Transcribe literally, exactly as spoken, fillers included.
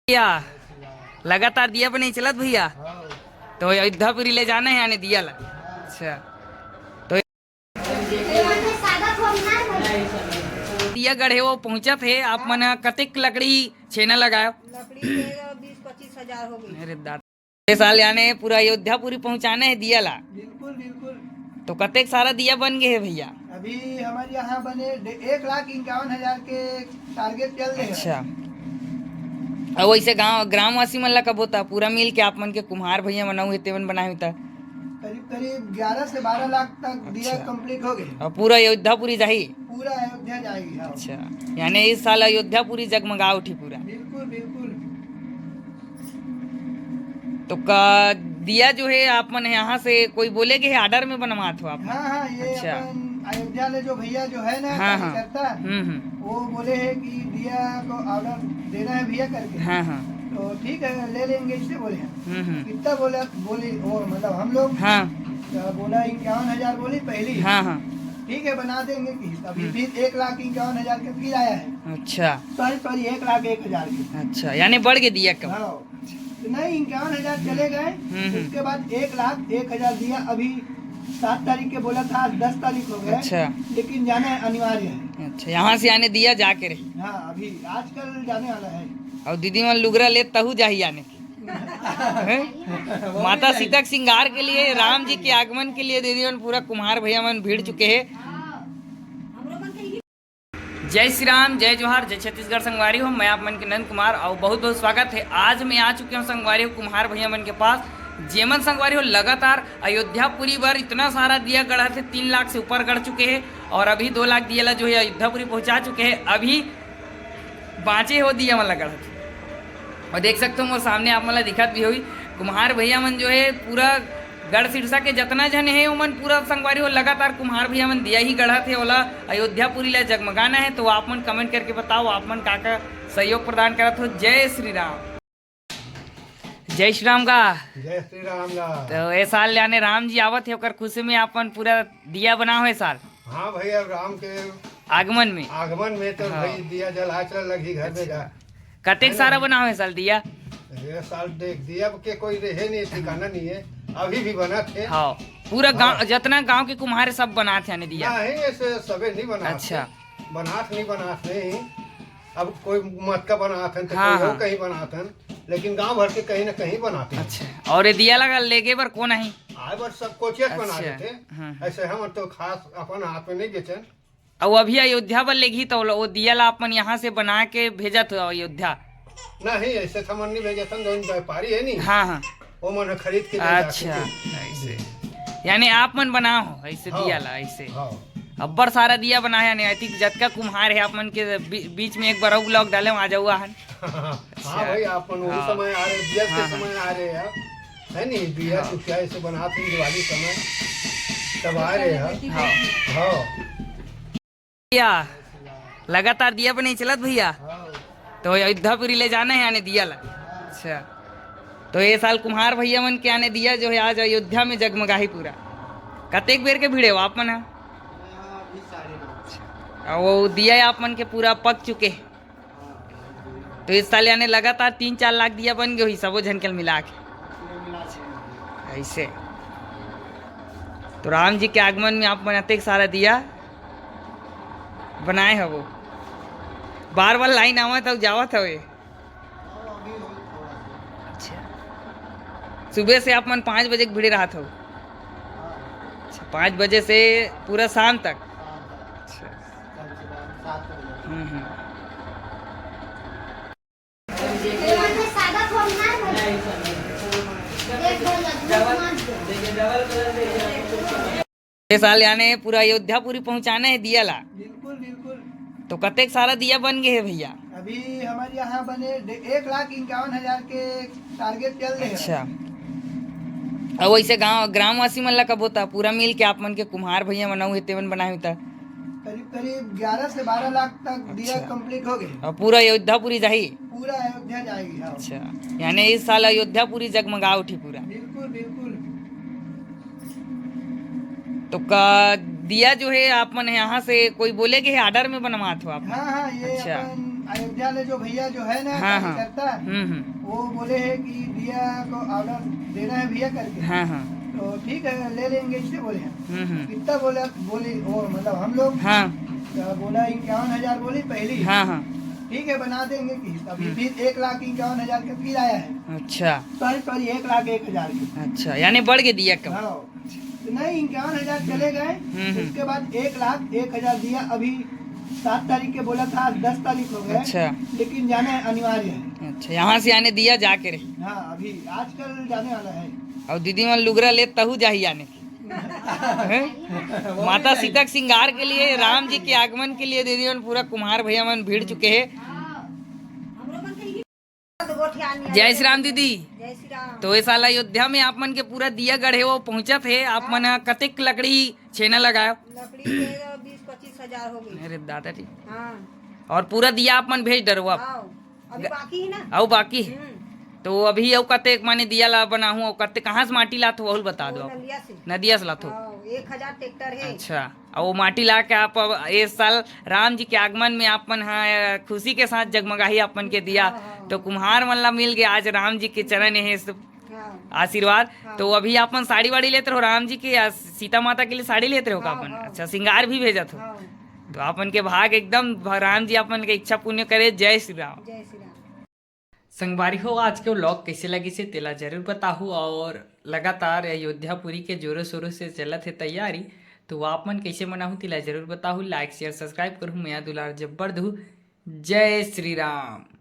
भैया, लगातार दिया बने चलत भैया। तो अयोध्यापुरी ले जाना है यानी दिया ला। अच्छा, तो दिया गढ़े वो पहुंचत है, आप मन ह कतेक लकड़ी छेना लगायो? लकड़ी के बीस पच्चीस हजार हो गई। अरे दादा, ये साल यानी पूरा अयोध्यापुरी पहुंचाना है दिया ला। बिल्कुल, बिल्कुल। तो कतेक सारा दिया बन गए है भैया? अभी हमारे यहाँ बने डे-, एक लाख इक्यावन हजार के टारगेट चल रहे हैं। अच्छा, अब वैसे गांव ग्रामवासी मन ला कब होता पूरा मिल के आप मन के कुम्हार भैया मन अउ हे तेमन बनाए होता? करीब करीब ग्यारह से बारह लाख तक दिया अच्छा। कंप्लीट हो गए। और पूरा अयोध्यापुरी जाही? पूरा अयोध्या जाएगी, हाँ। अच्छा, यानी इस साल अयोध्यापुरी जगमगा उठी पूरा। बिल्कुल, बिल्कुल। तो का दिया जो है आप मन यहाँ से कोई बोले कि ऑर्डर में बनवात हो आप? हाँ, हाँ, ये अच्छा। अपन अयोध्या ले जो भैया जो है ना हाँ, हाँ। कार्यकर्ता, हम्म, हम्म। वो बोले है कि दिया को ऑर्डर देना है भैया करके। हाँ, हाँ। तो ठीक है, ले लेंगे, इससे बोले हैं। हम्म, हम्म। कितना बोला, बोली वो, मतलब हम लोग हाँ। तो बोला इक्यावन हजार बोली पहली। हाँ, हाँ। ठीक है, बना देंगे किस्त। अभी हम्म। फिर एक लाख इक्यावन हजार के फिर आया है। अच्छा। सॉरी, सॉरी, एक लाख एक हजार के। अच्छा, यानी बढ़ के दिया कम। हाँ। तो नहीं, इक्यावन हजार चले गए, हम्म, हम्म। उसके बाद एक लाख एक हजार दिया। अभी सात तारीख के बोला था, आज दस तारीख हो गए। अच्छा। लेकिन जाना है, अनिवार्य है। अच्छा, यहाँ से आने दिया जाके रही। हाँ, अभी आजकल जाने वाला है। और दीदी मन लुगरा ले तहु जाही आने की। हैं? माता सीता के श्रृंगार के लिए, राम जी के आगमन के लिए दीदी मन पूरा कुम्हार भैया मन भिड़ चुके हैं। जय श्री राम, जय जोहार, जय छत्तीसगढ़ संगवारी हो। मैं आप मन के नंद कुमार और बहुत बहुत स्वागत है। आज मैं आ चुके हूँ संगवारी हो कुम्हार भैया मन के पास, जेमन संगवारी हो लगातार अयोध्यापुरी बर इतना सारा दिया गढ़त हे, तीन लाख से ऊपर गढ़ चुके हैं और अभी दो लाख दिया ला जो है अयोध्यापुरी पहुँचा चुके हैं। अभी बाँचे हो दिया मन ला गढ़त हे। और देख सकते हो मोर सामने आप मन ला दिखत भी होही, कुम्हार भैया मन जो है पूरा गढ़ सिरसा के जतना झन हे ओमन पूरा संगवारी हो लगातार कुम्हार भैया मन दिया ही गढ़त हे, ओला अयोध्यापुरी ला जगमगाना है। तो आप मन कमेंट करके बताओ आप मन का का सहयोग प्रदान करत हो। जय श्री राम। जय श्री राम का। जय श्री राम का। तो ए साल यानी राम जी आवत हे, ओकर खुशी में आप मन पूरा दिया बनाओ हे साल। हाँ भैया, राम के आगमन में। आगमन में तो हाँ। भाई दिया जला चल लगी घर में अच्छा। जा। कतेक है ना? सारा बनाओ हे साल दिया? ये साल देख दिया के कोई रहे नहीं, ठिकाना नहीं है, अभी भी बनात हे। हाँ, पूरा हाँ। गांव, जतना गांव के कुम्हार सब बनात हे यानी दिया। नहीं, ऐसे सबे नहीं बनात अच्छा। हे। बनात नहीं, बनात नहीं। अब कोई मटका बनात हे तो हाँ, कोई और हाँ। कहीं बनात हे, लेकिन गांव भर के कहीं ना कहीं बनात हे। अच्छा, और ये दिया लगा लेगे बर कौन आही? आए बर सब कोचियत बना अच्छा। देते। हाँ, हाँ। ऐसे हम तो खास अपन हाथ में नहीं बेचन। अउ अभी अयोध्या बर लेगही तो वो दिया ला अपन यहाँ से बना के भेजत हो अयोध्या? नहीं, ऐसे तो हमन नहीं भेजत हन, जौन व्यापारी है नी, हाँ, हाँ। वो मन खरीद के ले जाके अच्छा, दे। ऐसे। यानी आप मन बनाओ हो ऐसे हाँ, दिया ला, ऐसे? हाँ। अब्बड़ सारा दिया बनाया यानी, I think जतका कुम्हार है आप मन के बी-, बीच में एक बार अउ vlog डाले, आ जाऊ आहन। हाँ भाई, आप मन वही हाँ। समय आ रहे, दिया के हाँ, हाँ। समय आ रहे हैं, है नी? दिया हाँ। चुटिया ऐसे बनात हे दिवाली समय, तब आ रहे हैं। हाँ। हाँ। भैया, लगातार दिया बने चलत भैया? हाँ। तो अयोध्यापुरी ले जाना है यानी दिया ला? अच्छा। तो ये साल कुम्हार भैया मन के यानी दिया जो है आज अयोध्या में जगमगाही पूरा। कतेक बेर के भिड़े हो आप मन ह? अच्छा। और वो दिया आप मन के पूरा पक चुके हे। तो इस साल यानी लगातार तीन चार लाख दिया बन गए होही सबो झन के मिला के। ऐसे। तो राम जी के आगमन में आप मन अतेक सारा दिया बनाए हवो। बार बार लाइन आवत अउ जावत हवे। अच्छा। सुबह से आप मन पाँच बजे के भिड़े रहत हो? अच्छा, पाँच बजे से पूरा शाम तक? अच्छा। हम्म, हम्म। ये साल यानी पूरा अयोध्यापुरी पहुंचाना है दिया ला। बिल्कुल, बिल्कुल। तो कतेक सारा दिया बन गए है भैया? अभी हमारे यहाँ बने डे-, एक लाख इक्यावन हजार के टारगेट चल रहे हैं। अच्छा। अब वैसे गांव, ग्रामवासी मन ला कब होता? पूरा मिल के आप मन के कुम्हार भैया मन अउ हे तेमन बनाए होता? करीब, करीब ग्यारह से बारह लाख तक दिया अच्छा। कंप्लीट हो गए। और पूरा अयोध्यापुरी जाही? पूरा अयोध्या जाएगी, हाँ। अच्छा, यानी इस साल अयोध्यापुरी जगमगा उठी पूरा। बिल्कुल, बिल्कुल। तो का दिया जो है आप मन यहाँ से कोई बोले कि ऑर्डर में बनवात हो आप? हाँ, हाँ, ये अच्छा। अपन अयोध्या ले जो भैया जो है ना, हाँ, हाँ। कार्यकर्ता, हम्म, हम्म। वो बोले हैं कि दिया को ऑर्डर देना है भैया करके। हाँ, हाँ। तो ठीक है, ले लेंगे, इससे बोले हैं। हम्म, हम्म। कितना बोला, बोली वो, मतलब हम लोग, हाँ। तो बोला इक्यावन हजार बोली पहली। हाँ, हाँ। ठीक है, बना देंगे किस्त। अभी हम्म। फिर एक लाख इक्यावन हजार के बिल आया है। अच्छा। सॉरी, सॉरी, एक लाख एक हजार के। अच्छा, यानी बढ़ के दिया कम। हाँ। तो नहीं, इक्यावन हजार चले गए। हम्म, हम्म। उसके बाद एक लाख एक हजार दिया। अभी सात तारीख के बोला था, आज दस तारीख हो गया। अच्छा। लेकिन जाना अनिवार्य है। अच्छा, यहाँ से आने दिया जाके रही। हाँ, अभी आजकल जाने वाला है। और दीदी मन लुगरा ले तहू जाही आने की। हैं? माता सीता के श्रृंगार के लिए, राम जी के आगमन के लिए दीदी मन पूरा कुम्हार भैया मन भिड़ चुके हैं। जय श्री राम दीदी। जय श्री राम। तो ये साल अयोध्या में आप मन के पूरा दिया गढ़े वो पहुंचत है, आप मन ह कतेक लकड़ी छेना लगायो? लकड़ी के बीस पच्चीस हजार हो गई। अरे दादा जी। हाँ। और पूरा दिया आप मन भेज डरो आप? हाँ, अभी ग- बाकी है ना। अउ बाकी है? हम्म। तो अभी अउ कतेक माने दिया ला बनाहूँ, अउ कते कहाँ से माटी लात हो, वहुल बता दो वो आप। नदिया से। नदिया से लात हो? हाँ, एक हजार ट्रैक्टर है। अच्छा, अउ वो माटी ला के आप अब इस साल राम जी के आगमन में आप मन हा खुशी के साथ जगमगाही आप मन के दिया, हाँ, हाँ। तो कुम्हार मन ला मिल गया आज राम जी के चरण है, हाँ। आशीर्वाद। हाँ। तो अभी आप मन साड़ी वाड़ी लेते रहो राम जी के या सीता माता के लिए साड़ी लेते रहो का हाँ, अपन? हाँ। अच्छा, श्रृंगार भी भेजत हो। हाँ। तो आप मन के भाग एकदम भ-, राम जी आप मन के इच्छा पुण्य करे। जय श्री राम। जय श्री राम। संगवारी हो, आज के vlog कैसे लगिस हे तेला जरूर बताहू, और लगातार अयोध्यापुरी के जोरों शोरों से चलत हे तैयारी, तो आप मन कैसे मनाहू तेला जरूर बताहू। Like share subscribe करहू, मया दुलार जब्बर दहू। जय श्री राम।